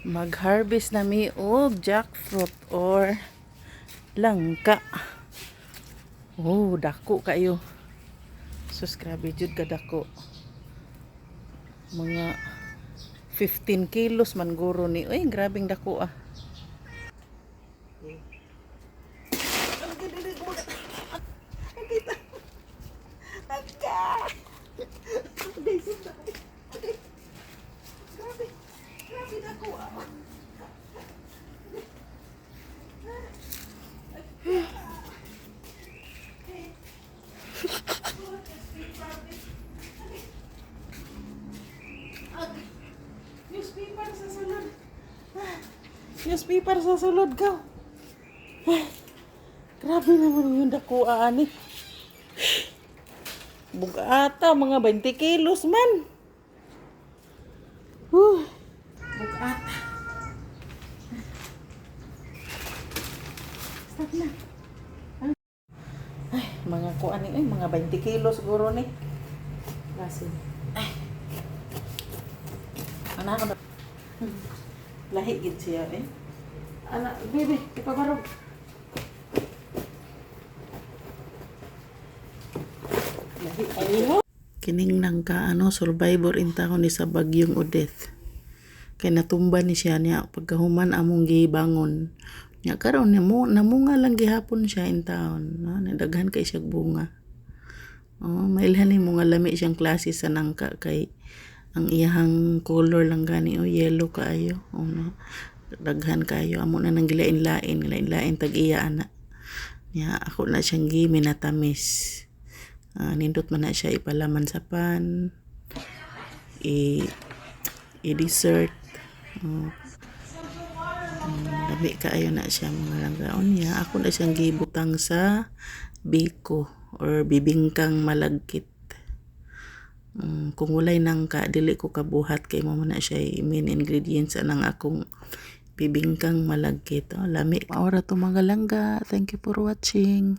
Mag-harvest na mi og jackfruit or langka. Oh, dako kayo. Sus, grabe jud kadako. Mga 15 kilos man guro ni. Uy, grabeng dako ah. Grabe. Grabe dako ah. Newspaper sa sulod. Newspaper sa sulod ka. Grabe naman yung dako ani. Bugata, mga 20 kilos man. Whew. Bugata. Stop na. Ay, mga kuan ni, ay, mga 20 kilos siguro ni. Klase. Ay. Ano ako na? Lahi gid siya eh. Ana, baby, ipabarog. Lahi ay. Kining nangka ano, survivor in taon ni sa bagyong Odette. Kay natumba ni siya niya pagkahuman among gibangon. Nya karon mo namunga lang gihapon siya in taon. No? Nadaghan kay siya bunga. Oh, mailhan ni nga lami siyang klase sa nangka kay ang iyahang color lang gani o yellow kaayo. Oh, no? Daghan kaayo amo na nang gilain-lain, lain-lain tag iya ana. Nya ako na siyang gi minatamis. Ah, nindot man na siya ipalaman sa pan. I i-dessert. Oh. Labi kaayo na siya, mga langgaon niya. Ako na siyang gibutang sa biko or bibingkang malagkit. Kung walay nangka, dili ko kabuhat kay mo na siya main ingredients anang akong bibingkang malagkit. Oh, lami. Maora to, mga langga. Thank you for watching.